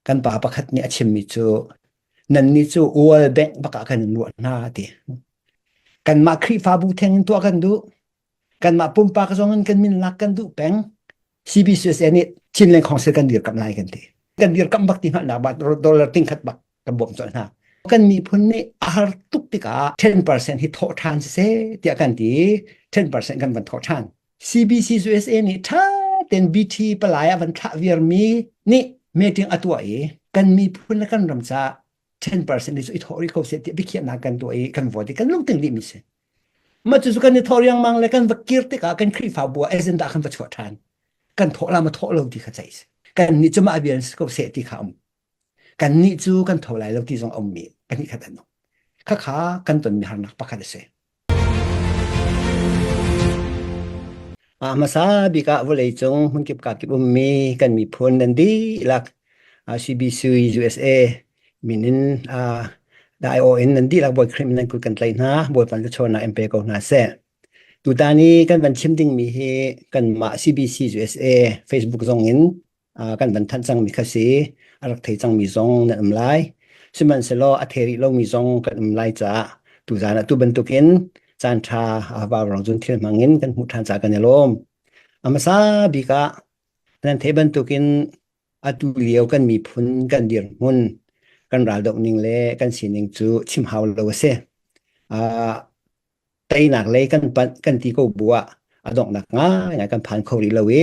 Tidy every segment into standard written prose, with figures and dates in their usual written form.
Kan pa pakhat nih a chimmi cu nannih cu World Bank bak ah kan in ruah hna a ti. Kanmah Khrihfabu theng in tuah kan duh. Kanmah pumpak zong in kan min lak kan duh peng. CBCUSA nih Chinland Council kan dirkamh lai kan ti. Kan dirkamh bak ti hngalhnak bak dollar ting khat bak kan bawmh colh hna. Kan miphun nih a har tuk tikah 10% hi thawh ṭhan siseh tiah kan ti. 10% kan van thawh ṭhan. CBC USA nih ṭha tein BT palai a van thlah viarmi nih meeting a tuah i kan miphun le kan ram caah 10% hi cu i thawh rih ko seh tiah biakhiahnak kan tuah i kan vote i kan lungtling dihmi si. Mah cucu kan i thawh riangmang le kan va kir tikah kan Khrihfabu ah agenda kan va chuah ṭhan. Kan thawh la ma thawh lo ti kha ceih si. Kan nih cu mah vial si ko seh ti kha um. Kan nih cu kan tho lai lo ti zong a ummi pahnih khat an um. Khakha kan tonmi harnak pakhat a si. A hmasa bik ah vawleicung hmunkip kakip ummi kan miphun nan dihlak CBC USA min in dai-aw in nan dihlak Bawi Khrih min nan kut kan tlaih hna. Bawipa thluachuahnak in pe ko hna seh. Tutan i kan van chim dingmi hi kanmah CBC USA Facebook zong in kan van thanh cangmi kha si. A rak thei cangmi zong nan um lai. Sihmanhsehlaw a thei rih lomi zong kan um lai caah tuzaan ah tu bantukin caan ṭha vaurawng cun thil hmang in kan hmuh ṭhan caah kan i lawm. A hmasa bik ah nan theih bantukin atu lio kan miphun kan dirhmun kan raldoh ning le kan sining cu chim hau lo a si. Teinak lei kan panh kan ti ko bu ah a donghnak ngaingai kan phan kho rih lo i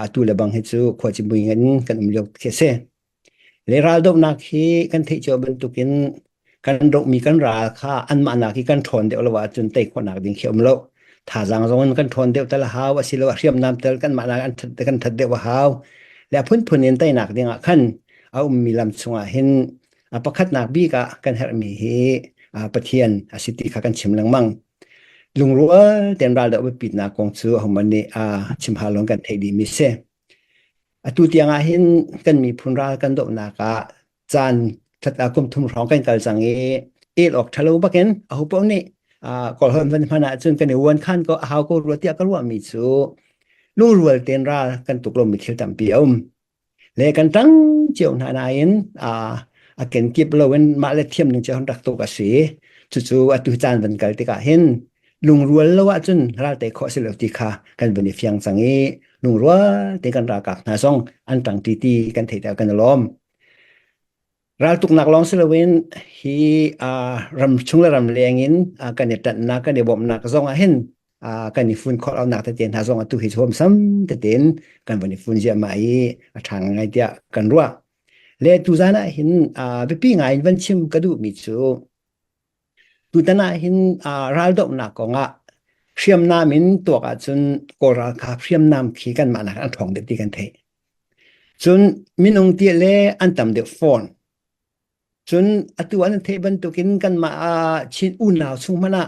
atu le bang hi cu khuacimui in kan um lio khi a si. Le raldohnak hi kan theih cio bantukin kan dohmi kan ral kha anmah nak hi kan ṭhawn deuh lo ahcun tei khawhnak ding khi a um lo. Thazaang zong in kan ṭhawn deuh tal a hau asiloah hriamnam tal kanmah nak an ṭhat kan ṭhat deuh a hau. Le a phunphun in teinak ding ah khan a ummi lam chungah hin a pakhatnak bik ah kan herhmi hi Pathian a si ti kha kan chim lengmang. Lungrual tein ral doh biapitnak kong cu ahohmanh nih chim hau lo kan theih dihmi si. Atu tiang ah hin kan miphun ral kan dohnak ah caan that kum thum hrawng kan kal cang i el awk ṭhalo bakin aho paoh nih Kawlholh van hman ahcun kan i uan khan ko a hau ko rua tiah ka ruahmi cu lungrual tein ral kan tuk lomi thil tampi a um. Le kan ṭang cio hna nain a kenkip loin mah le thiam ning cio rak tuk a si. Cucu atu caan van kal tikah hin lungrual lo ahcun ral tei khawh a si lo ti kha kan vun i fiang cang i lungrual te kan ralkap hna zong an ṭang ṭi ti kan theih tikah kan i lawm. Raltuknak lawng si loin hi ram chung le ram leng in kan i ṭanhnak kan i bawmhnak zong ah hin kan i fun khawh lonak tete hna zong atu hi huamsam tete in kan van i fun ziahmah i a ṭha ngai tiah kan ruah. Le tuzan ah hin biapi ngai in van chim ka duhmi cu tutan ah hin raldohnak kong ah hriamnam in tuak ahcun Kawl ralkap hriamnam khi kanmah nak an ṭhawng deuh ti kan theih. Cun minung ti le an tam deuh fawn. Cun atu an theih bantukin kanmah ah Chin unau chung hmanh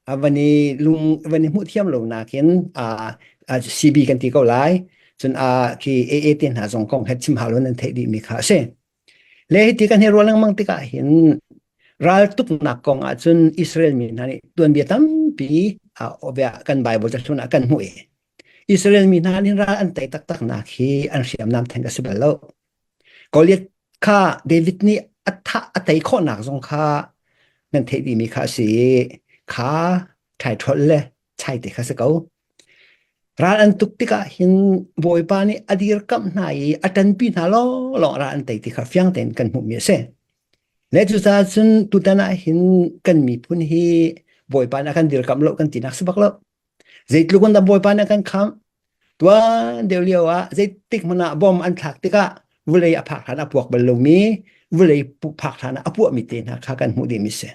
ah van i lung van i hmuh thiam lo nakin CB kan ti ko lai. Cun khi AA te hna zong kong he chim hau lo nan theih dihmi kha a si. Le hiti kan hi ruah lengmang tikah hin raltuknak kong ahcun Israel mi hna nih tuanbia tampi kan Bible cahlun ah kan hmuh i Israel mi hna nih ral an tei taktak nak hi an hriamnam theng a si bal lo. Goliath kha David nih a thah a tei khawhnak zong kha nan theih dihmi kha a si i kha ṭhaiṭholh le chaite kha si ko. Ral an tuk tikah hin Bawipa nih a dirkamh hna i a ṭanpi hna lawnglawng ral an tei ti kha fiang tein kan hmuhmi a si. Le cucaah cun tutan ah hin kan miphun hi Bawipa nih a kan dirkamh lo kan tinak si bak lo. Zeitluk in dah Bawipa nih a kan khamh? Tuan deuh lio ah zeitik hmanh ah bom an thlak tikah vulei a phak hlan a puak bal lomi, vulei phak hlan ah a puahmi te hna kha kan hmuh dihmi si.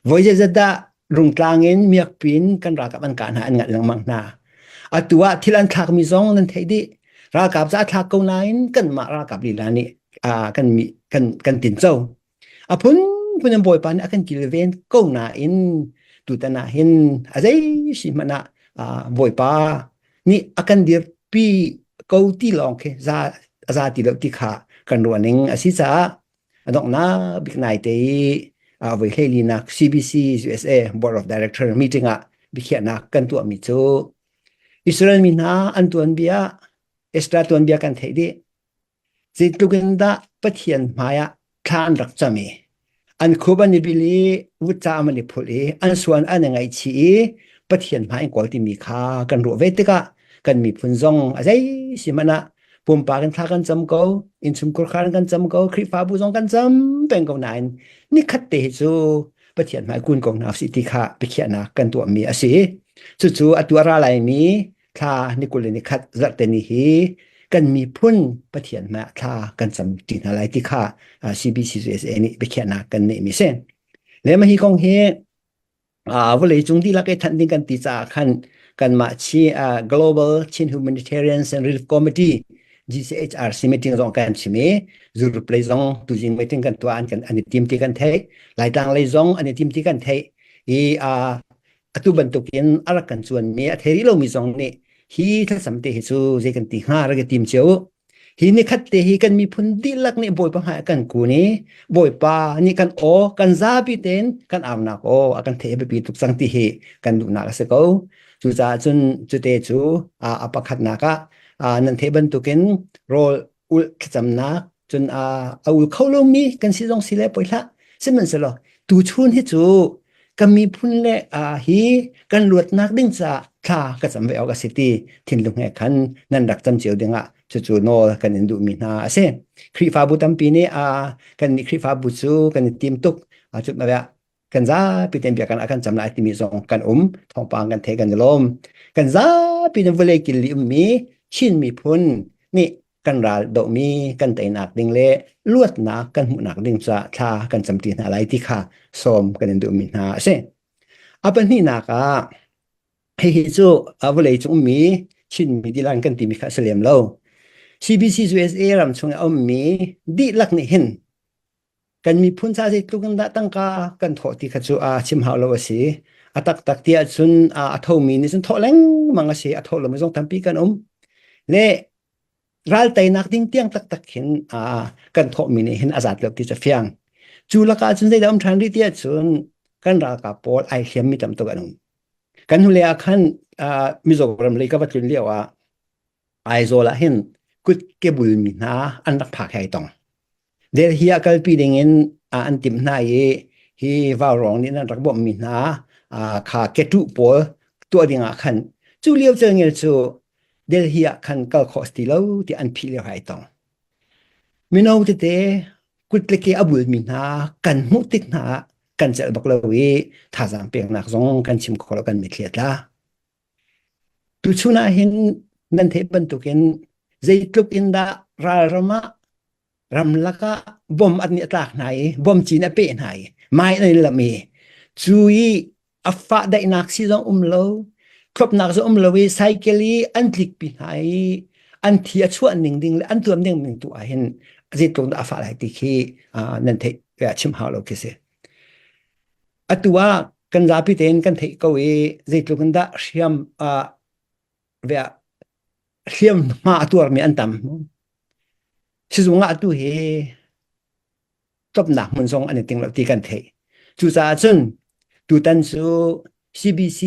Voi zeizat dah rungtlang in miakpi in kan ralkap an kah hna an nganh lengmang hna. Atu ah thil an thlakmi zong nan theih dih. Ralkap ca a thlak ko nain kanmah ralkap lila nih kan kan kan tinco. A phunphun in Bawipa nih a kan kilven ko nain tutan ah hin a zei si hmanh ah Bawipa nih a kan dirpi ko ti lawng khi za a za ti lo ti kha kan ruah ning a si caah a donghnak bik nai te i voi hleilinak CBC USA Board of Director meeting ah biakhiahnak kan tuahmi cu Israel mi hna an tuanbia Esther tuanbia kan theih dih. Zeitluk in dah Pathian hmaiah thla an rak cam i an khup an i bil i vutcaam an i phulh i an suan an i ngaihchih i Pathian hmai an kawl timi kha kan ruah ve tikah kan miphun zong a zei si hmanh ah pumpak in thla kan cam ko, innchungkhar khan kan cam ko, Khrihfabu zong kan cam peng ko nain nikhat te hi cu Pathian hmai kun ko hna usih ti kha biakhiahnak kan tuahmi a si. Cucu atu a ra laimi thla ni 21 zarhte ni hi kan miphun Pathian hmai ah thla kan cam ṭi hna lai ti kha CBCUSA nih biakhiahnak kan neihmi si. Le mah hi kong hi vawlei cung dihlak i thanh ding kan ti caah khan kanmah chi Global Chin Humanitarians and Relief Committee GCHRC meeting zong kan chim i Europe lei zong tuzing meeting kan tuah an kan an i tim ti kan theih Laitlang lei zong an i tim ti kan theih i atu bantukin a rak kan cuanmi a thei rih lomi zong nih hi thlacam te hi cu zei kan ti hnga rak i tim cio hi nikhat te hi kan miphun dihlak nih Bawipa hmai kan kun i Bawipa nih kan aw kan zapi tein kan aunak aw a kan theih biapi tuk cang ti hi kan duhnak a si ko. Cucaah cun cute cu a pakhatnak ah nan theih bantukin rawl ulh thlacamnak cun a ul kho lomi kan si zong si le poi hlah. Sihmanhsehlaw tuchun hi cu kan miphun le hi kan luatnak ding caah thla ka cam ve awk a si ti thinlung he khan nan rak cam cio dingah cucu nawl kan in duhmi hna a si. Khrihfabu tampi nih kan nih Khrihfabu cu kan i tim tuk cu kan zapi tein biakinn ah kan cam lai timi zong kan um thawngpang kan thei kan i lawm kan zapi in vawlei kil li ummi Chin miphun nih kan ral dohmi kan teinak ding le luatnak kan hmuhnak ding caah thla kan camṭi hna lai ti kha sawm kan in duhmi hna a si. A pahnihnak ah hihi cu vawlei cung ummi Chinmi dihlak kan timi kha a si lem lo. CBC USA ram chung i a ummi dihlak nih hin kan miphun ca zeitluk in dah tangka kan thawh ti kha cu a chim hau lo a si. A taktak ti ahcun a thomi nih cun thawh lengmang a si. A tho lomi zong tampi kan um. Le ral teinak ding tiang taktak hin kan thawhmi nih hin a zat lo ti cu fiang. Cu lakah cun zeidah um ṭhan rih ti ahcun kan ralkap pawl ai hliammi tam tuk an um. Kan hnulei ah khan Mizoram lei ka va tlun lio ah Aizawl ah hin kut ke bulmi hna an rak phak he ai tong. Delhi ah kalpi dingin an timh hna i hi vaurawng nih an rak bawmhmi hna kha ketuh pawl tuah dingah khan cu lio celngel cu Delhi ah khan kal khawh ti lo ti an phih lio hai tong. Mino tete kut le ke a bulmi hna kan hmuh tik hna ah kan celh bak lo i thazaang peknak zong kan chim kho lo kan mitthli a tla. Tuchun ah hin nan theih bantukin zeitluk in dah ralram ah ramlak ah bom an nih a tlak hna i bom cin a peh hna i mai an i lamh i cu i a fah daihnak si zong um lo thlopnak zong um lo i cycle i an tlikpi hna i an thi a chuah ning ding le an tuam ding ning tu ah hin zeitluk dah a fah lai ti khi nan theih chim hau lo khi si. Atu ah kan zapi tein kan theih ko i zeitluk in dah hriam hliamhma a tuarmi an tam. Sizung ah atu hi tlopnak hmun zong an i ting lo ti kan theih. Cucaah cun tutan cu CBC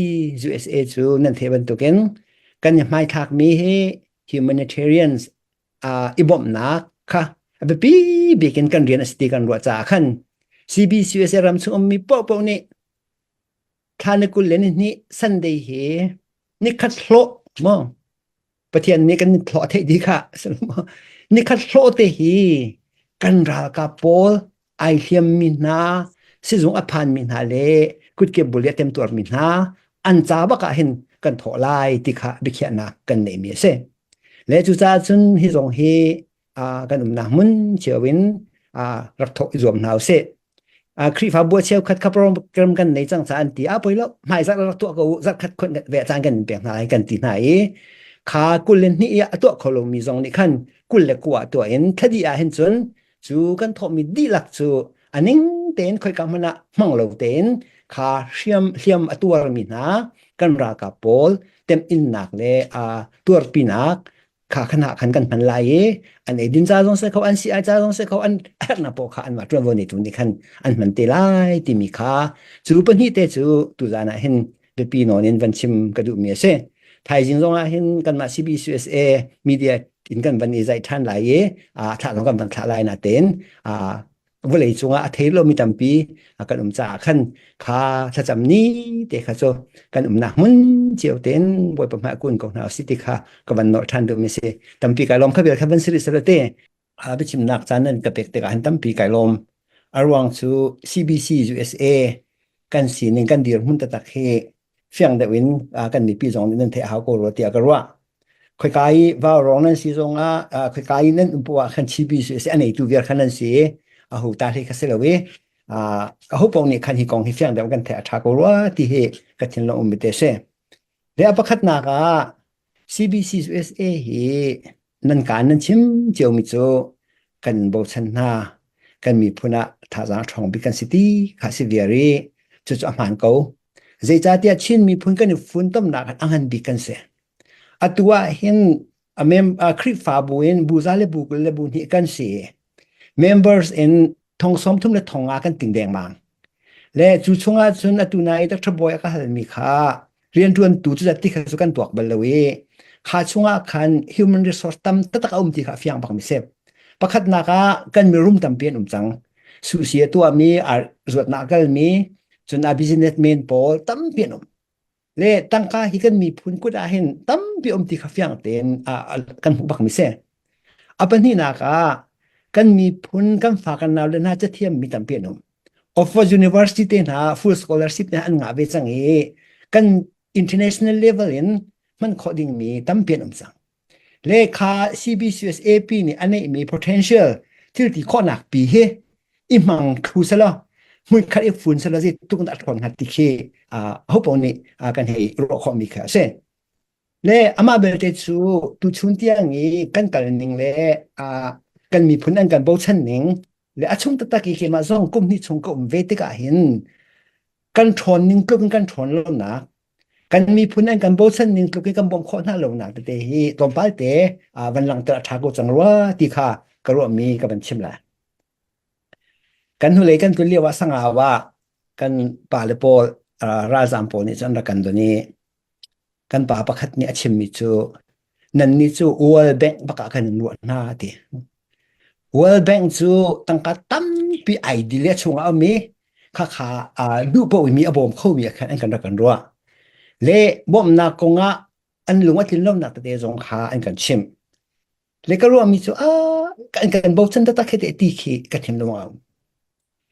USA cu nan theih bantukin kan i hmaithlakmi hi humanitarians i bawmhnak kha a biapi bik in kan rian a si ti kan ruah caah khan CBC USA ram chung ummi paohpaoh nih thla ni 22 Sunday hi nikhat hlawh maw Pathian nih kan hlawh a theih dih kha nikhat hlawh te hi kan ralkap pawl ai hliammi hna sizung a phanmi hna le kutke bul i a temtuarmi hna an ca bak ah hin kan thawh lai ti kha biakhiahnak kan neihmi a si. Le cucaah cun hi zong hi kan umnak hmun cio in rak thawk i zuam hna usih. Khrihfabu cheukhat kha program kan nei cang ca an ti a poi lo hmaizarh rak tuah ko u zarh khat khon ve caan kan in pek hna lai kan ti hna i kha 22 i a tuah kho lomi zong nih khan 29 tuah in thladi ah hin cun cu kan thawhmi dihlak cu a ning tein khoika hmanh ah hmang lo tein kha hriam hliam a tuarmi hna kan ralkap pawl temhinnak le a tuarpinak kha khan ah khan kan hman lai i an eidin ca zong si kho an si-ai ca zong si kho an herhnak paoh kha anmah ṭuanvo neitu nih khan an hman te lai timi kha cu pahnih te cu tuzan ah hin biapi nawn in van chim ka duhmi a si. Thaizing zong ah hin kanmah CBCUSA media. In kan van i zaih ṭhan lai i thlah zong kan van thlah lai natein vawlei cungah a thei lomi tampi kan um caah khan kha thlacam ni te kha cu kan umnak hmun cio tein Bawipa hmai kun ko hna usih ti kha ka van nawl ṭhan duhmi si. Tampi kai lawm kha vial kha van si rih seh te. Biachimnak caan nan ka pek tikah hin tampi kai lawm. A ruang cu CBC USA kan sining kan dirhmun taktak hi fiang deuh in kan mipi zong nih nan theih a hau ko rua tiah ka ruah. Khoika i vaurawng nan si zongah khoika i nan um poah ah khan CBC si a neitu vial khan nan si i aho ta hlei kha si lo i aho paoh nih khan hi kong hi fiang deuh kan theih a ṭha ko rua ti hi ka thinlung um te si. Le a pakhatnak ah CBC USA hi nan kaan nan chim ciomi cu kan bochan hna kan miphun ah thazaang ṭhawng bik kan si ti kha si viar i cucu a hmaan ko. Zeicahtiah Chin miphun kan i funtomnak a ngan bik kan si. Atu ah hin a mem a Khrihfabu in buza le bu 20 le bu hnih kan si. Members in thong 30 le thong nga kan ting dengmang. Le cu chungah cun atu na i Dr. Bawi a ka halmi kha rianṭuantu cu ti kha cu kan tuak bal lo i kha chungah khan human resource tam taktak a um ti kha a fiang bakmi si. Pakhatnak ah kan mirum tampi an um cang. Susi a tuahmi, zuatnak a kalmi, cun a businessman pawl tampi an um. Le tangka hi kan miphun kut ah hin tampi um ti kha fiang tein kan hmuh bakmi si. A pahnihnak ah kan miphun kan fa kan nau le hna cathiam mi tampi an um. Oxford University te hna full scholarship te an ngah ve cang i kan international level in hman khawh dingmi tampi an um cang. Le kha CBCUSAP nih a neihmi potential thil ti khawhnak pi hi i hmang thlu selaw hmunkhat i fun selaw zei tuk a ṭhawn hnga ti khi ho paoh nih kan hei ruah khawhmi kha a si. Le amah belte cu tuchun tiang i kan kal ning le kan miphun an kan bochan ning le a chung taktak i keimah zong kum hnih chung ka um ve tikah hin kan ṭhawn ning tluk in kan ṭhawn lonak kan miphun an kan bochan ning tluk in kan bawmh khawh hna lonak tete hi tlawmpal te van langhter a ṭha ko cang rua ti kha ka ruahmi ka van chim lai. Kan hnulei kan tlun lio ah Sangau ah kan pale pawl ralzaam pawl nih cun an rak kan don i kan pa pakhat nih a chimmi cu nannih cu World Bank bak ah kan in ruah hna a ti. World Bank cu tangka tampi ai dil i a chungah a um i khakha duh paoh mi a bawm khomi ah khan an kan rak kan ruah. Le bawmhnak kongah an lung a tlin lonak tete zong kha an kan chimh. Le ka ruahmi cu a kan kan bochan taktak khi te ti khi ka thinlung a um.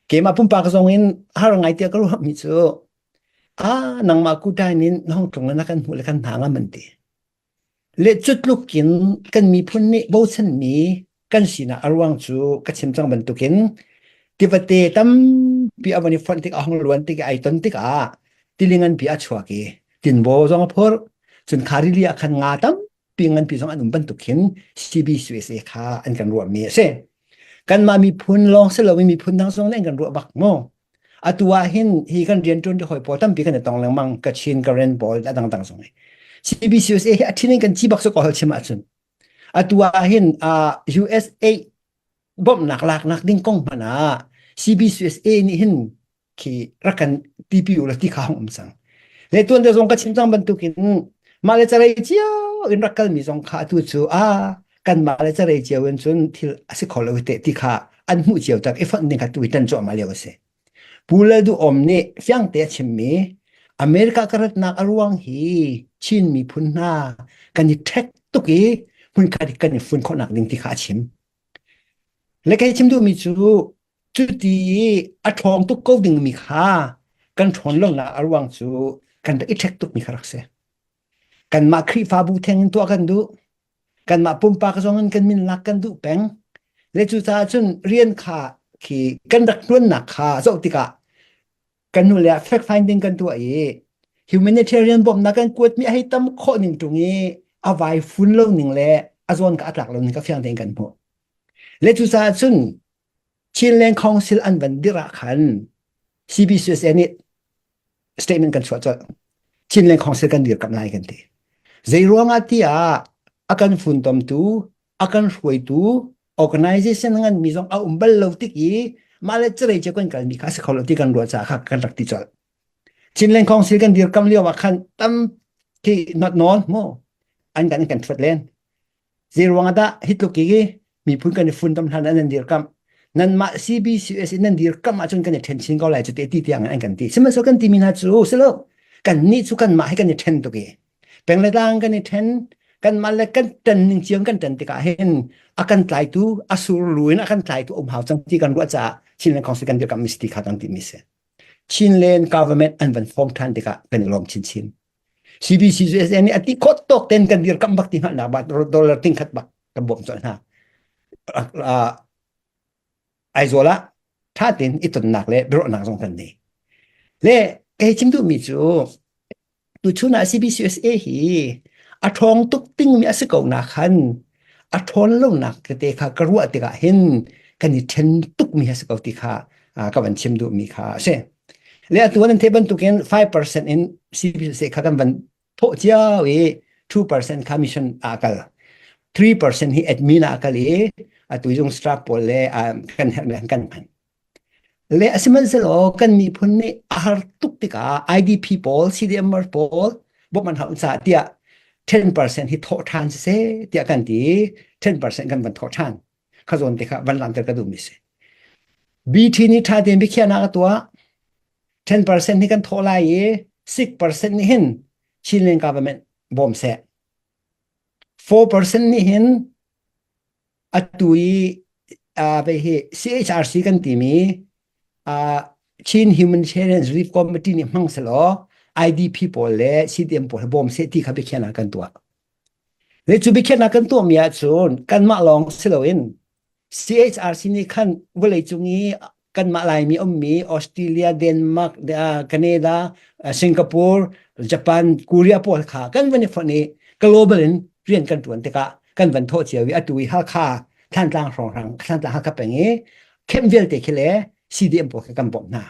Keimah pumpak zong in har ngai tiah ka ruahmi cu a nangmah kutai in na hong tlung le na kan hmuh le kan hna ngam an ti. Le cu tluk in kan miphun nih bochanmi kan sinak a ruang cu ka chim cang bantukin tivate tampi a van i fonh tik a hong luan tik ai ton tikah tili nganpi a chuak i tinbaw zong a phurh cun kha rili ah khan nga tam pi nganpi zong an um bantuk khin CBCUSA kha an kan ruahmi a si. Kanmah miphun lawng si loin miphun dang zong nih an kan ruah bak mu. Atu ah hin hi kan rianṭuan hawi pawl tampi kan i tong lengmang Kachin, Karen pawl a dangdang zong hi. CBCUSA hi a thin in kan ci bak cu ka hol chim ahcun. Atu ah hin uh, USA bawmhnak laknak ding kong hmanh ah CBCUSA nih hin khi rak kan tipi u la ti kha hong um cang. Le tuan te zong ka chim cang bantukin mah le carei cio in rak kalmi zong kha atu cu a kan mah le carei cio in cun thil a si kho lo te ti kha an hmuh cio tak i fonh ding kha tu i tan cuahmah lio a si. Pu Lal Duh Om nih fiang te a chimmi America ka ratnak a ruang hi Chin miphun hna kan i ṭhek tuk i hmunkhat kan i fun khawhnak ding ti kha a chim. Le kei chim duhmi cu Cuti i a ṭhawng tuk ko dingmi kha kan ṭhawn lonak a ruang cu kan rak i ṭhek tukmi kha rak si. Kanmah Khrihfabu theng in tuah kan duh. Kanmah pumpak zong in kan min lak kan duh peng. Le cucaah cun rian kha khi kan rak ṭuannak kha zoh tikah kan hnulei ah fact finding kan tuah i humanitarian bawmhnak kan kuatmi a hei tam khawh ning ṭung i a vai fun lo ning le a zawn ka a tlak lo ning ka fiang tein kan hmuh. Le cucaah cun Chinland Council an van dirh ah khan CBCUSA nih statement kan chuah colh. Chinland Council kan dirkamh lai kan ti. Zei ruangah tiah a kan funtomtu, a kan hruaitu organization ngan mi zong a um bal lo tik i mah le cerei cio kan kalmi kha a si kho lo ti kan ruah caah kha kan rak ti colh. Chinland Council kan dirkam lio ah khan tam khi not nawn mu an kan kan thuat len. Zei ruang ah dah hi tluk i miphun kan i funtom hlan ah nan dirkamh? Nanmah CBCUS in nan dirkamh ahcun kan i ṭhen chin ko lai cu te ti tiang an kan ti. Sihmanhsehlaw kan timi hna cu si lo. Kannih cu kanmah hi kan i ṭhen tuk i peng le tlang kan i ṭhen kanmah le kan ṭan ning cio kan ṭan tikah hin a kan tlaitu a surlu in a kan tlaitu um hau cang ti kan ruah caah Chinland Council kan dirkamh mi si ti kha kan ti mi si. Chinland government an van form ṭhan tikah kan i lawm chinchin. CBCUSA nih a ti khawt tawk ten kan dirkamh bak ti hngalhnak bak dollar ting khat bak kan bawmh colh hna. Aizawl ah ṭha tein i tonnak le biaruahnak zong kan nei. Le kei chim duhmi cu tuchun ah CBCUSA hi a ṭhawng tuk dingmi a si ko na khan a ṭhawn lonak tete kha ka ruah tikah hin kan i ṭhen tukmi a si ko ti kha ka van chim duhmi kha a si. Le atu nan theih bantukin 5% in CBCUSA kha kan van thawh cio i 2% kha mission ah kal. 3% hi admin ah kal i atu zung staff pawl le kan herhmi an kan hman. Le sihmanhsehlaw kan miphun nih a har tuk tikah IDP pawl, CDMR pawl bawmh an hau caah tiah 10% hi thawh ṭhan siseh tiah kan ti i 10% kan van thawh ṭhan. Kha zawn te kha van langhter ka duhmi si. BT nih ṭha tein biakhiahnak a tuah. 10% hi kan thawh lai i 6% nih hin Chinland government bawm seh. 4% nih hin atu i uh, hi CHRC kan timi uh, Chin Humanitarian Relief Committee nih hmang selaw IDP pawl le CDM pawl bawm seh ti kha biakhiahnak kan tuah. Le cu biakhiahnak kan tuahmi ahcun kanmah lawng si loin CHRC nih khan vawleicung i kanmah Laimi ummi Australia, Denmark, Canada, Singapore, Japan, Korea pawl kha kan van i fonh i global in rian kan ṭuan tikah kan van thawh cio i atu i Halkha Thantlang hrawnghrang Thantlang Halkha peng i khem vialte khi le CDM pawl kha kan bawmh hna.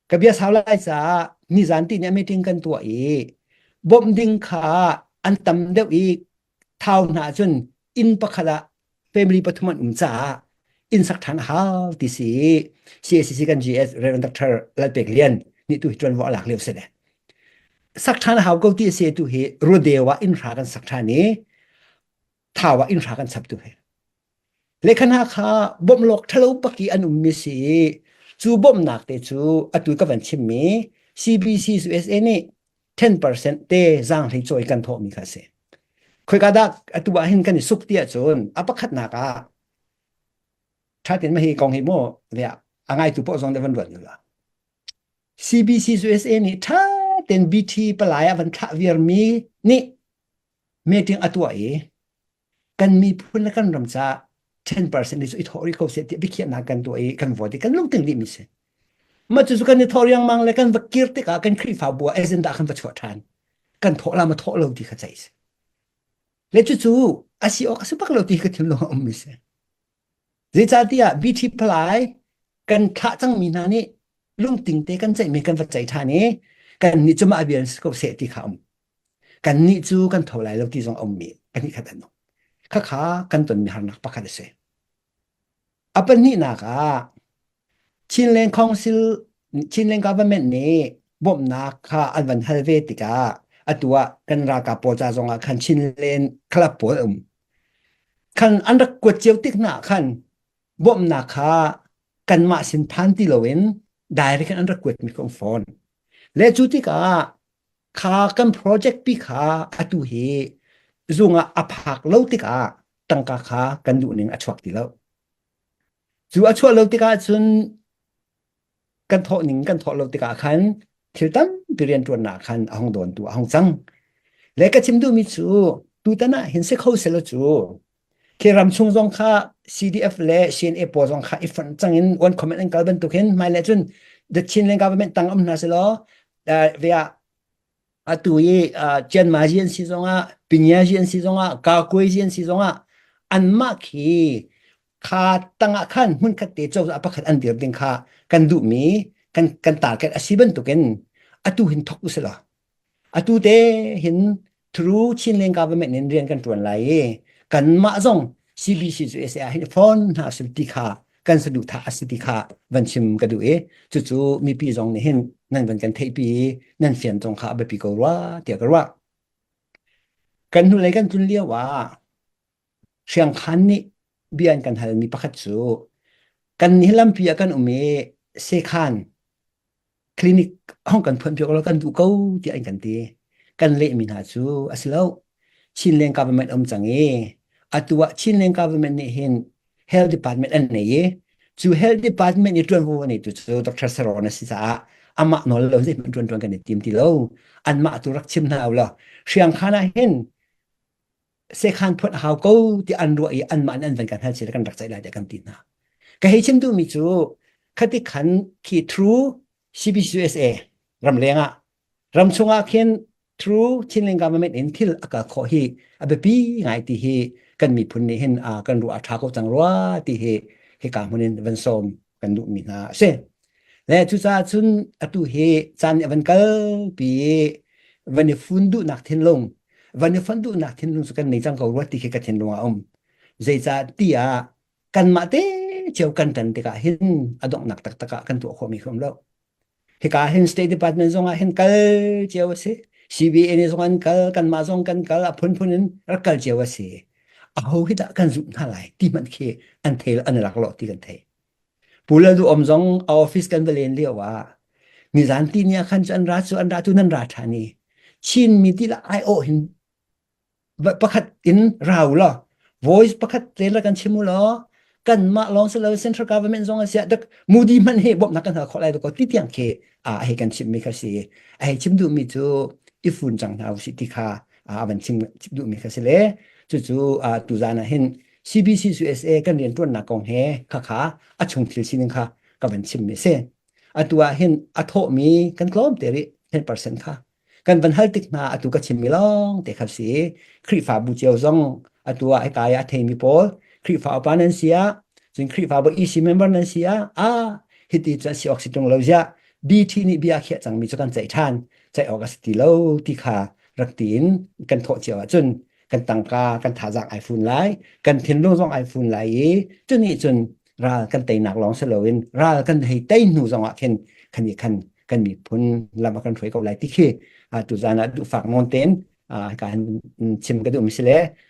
Ka bia sau lai caah nizan ti nih meeting kan tuah i bawmh ding kha an tam deuh i thau hna ahcun inn pakhat ah family pathum an um caah inn sak ṭhan a hau ti si CACC kan GS Reverend Dr. Lalpek Lian nih tu hi ṭuanvo a lak lio si le sak ṭhan a hau ko ti a si tu hi Rodeo ah inn hra kan sak ṭhan i Thau ah inn hra kan chap tu hi Lekha hna kha bawmh lawk ṭhalo bak i an ummi si i cu bawmhnak te cu atu ka van chimmi CBC USA nih 10% te zaanghlei cawi kan thawhmi kha a si. Khoika dah atu ah hin kan i suk ti ahcun a pakhatnak ah ṭha tein mah hi kong hi mu a ngaitu paoh zong nih van ruat la. CBC USA nih ṭha tein BT palai a van thlah viarmi nih meeting a tuah i kan miphun le kan ram caah 10% ni cu i thawh rih ko seh tiah biakhiahnak kan tuah i kan vote i kan lungtling dihmi si. Mah cucu kan i thawh riangmang le kan va kir tikah kan Khrihfabu ah agenda kan va chuah ṭhan. Kan thawh la ma thawh lo ti kha ceih si. Le cucu a si awk a si bak lo ti ka thinlung a ummi si. Zeicahtiah BT palai kan thlah cangmi hna nih lungting te kan ceihmi kan va ceih ṭhan i kan nih cu mah vial si ko seh ti kha um. Kan nih cu kan tho lai lo ti zong a ummi pahnih khat an um. Khakha kan tonmi harnak pakhat a si. A pahnihnak ah Chinland Council Chinland Government nih bawmhnak kha an van hal ve tikah atu ah kan ralkap pawl ca zong ah khan Chinland club pawl a um. Khan an rak kuat cio tik hna khan bawmhnak kha kanmah sin phan ti loin direct in an rak kuatmi ka um fawn. Le cu tikah kha kan project pi kha atu hi zung ah a phak lo tikah tangka kha kan duh ning a chuak ti lo. Cu a chuah lo tikah cun kan thawh ning kan thawh lo tikah khan thil tampi rianṭuannak khan a hung dawntu a hung cang. Le ka chim duhmi cu tutan ah hin si kho selaw cu khi ram chung zong kha CDF le CNA pawl zong kha i fonh cang in one comment an kal bantuk hin hmailei cun the Chinland government tang um hna selaw via atu i Chianmazi an si zongah Pinyazi an si zongah Kakuaizi an si zongah anmah khi kha tangah khan hmunkhat te cozah pakhat an dir ding kha kan duhmi kan kan target a si bantukin atu hin thok usila atu te hin through Chinland government in rian kan tuan lai i kanmah zong CBC cu SA hin phone hna sul ti kha kan saduhthah a si ti kha van chim ka duh i cucu mipi zong nih hin nan van kan theihpi i nan fian zong kha a biapi ko rua tiah ka ruah. Kan hnulei kan tlun lio ah. Hriangkhan nih bia an kan halmi pakhat cu kan hi lampi ah kan um i sekhan clinic hong kan phuan piak law kan duh ko tiah an kan ti. Kan lehmi hna cu a si lo. Chinland government um cang i atu ah Chinland government nih hin health department an nei i cu health department i ṭuanvo a neitu cu Dr. Saron a si caah amah nawl lo zeihmanh ṭuanṭuan kan i tim ti lo. Anmah tu rak chim hna u law hriangkhan ah hin sekhan phuan a hau ko ti an ruah i anmah nih an van kan hal si kan rak ceih lai tiah kan ti hna. Ka hei chim duhmi cu khati khan khi through CBCUSA ramleng ah ram chungah khin through Chinland government in thil a kal khawh hi a biapi ngai ti hi kan miphun nih hin kan ruah a ṭha ko cang rua ti hi hika hmun in van sawm kan duhmi hna a si. Le cucaah cun atu hi caan nih a van kalpi i van i fun duhnak thinlung, van i fonh duhnak thinlung cu kan nei cang ko rua ti khi ka thinlung ah a um. Zeicah tiah kanmah te cio kan ṭan tikah hin a donghnak taktak ah kan tuah khawhmi khi um lo. Hika hin State Department zong ah hin kal cio a si. CBA nih zong an kal, kanmah zong kan kal, a phunphun in rak kal cio a si. Aho hi dah kan zumh hna lai ti hmanh khi an thei an rak lawh ti kan thei. Pu Lal Duh Om zong a office kan va len lio ah nizan ti ni ah khan cu an ra cu an ra tu nan ra ṭhan i Chinmi ti la ai awh hin pakhat in rau law voice pakhat te la kan chim u law kanmah lawng si lo central government zong a siah dak Modi hmanh hi bawmhnak kan hal khawh lai ko ti tiang khi a hei kan chimmi kha si a hei chim duhmi cu i fun cang hna usih ti kha a van chim duhmi kha si le cucu tuzan ah hin CBC USA kan rianṭuannak kong he khakha a chung thil sining kha ka van chimmi si. Atu ah hin a thawhmi kan tlawm te rih 10% kha. Kan van hal tik hna atu ka chimmi lawng te kha si. Khrihfabu cio zong atu ah hika i a theimi pawl Khrihfa upa nan si ah cun Khrihfabu EC member nan si ah ah hiti cu si awk si ṭung lo ziah BT nih bia a khiah cangmi cu kan ceih ṭhan ceih awk a si ti lo ti kha rak tiin kan thawh cio ahcun kan tangka kan thazaang ai fun lai kan thinlung zong ai fun lai i cunih cun ral kan teinak lawng si loin ral kan hei tei hnu zong ah khin khan i khan kan miphun lam a kan hruai ko lai ti khi tuzan ah duhfak nawn tein ka han chim ka duhmi si le.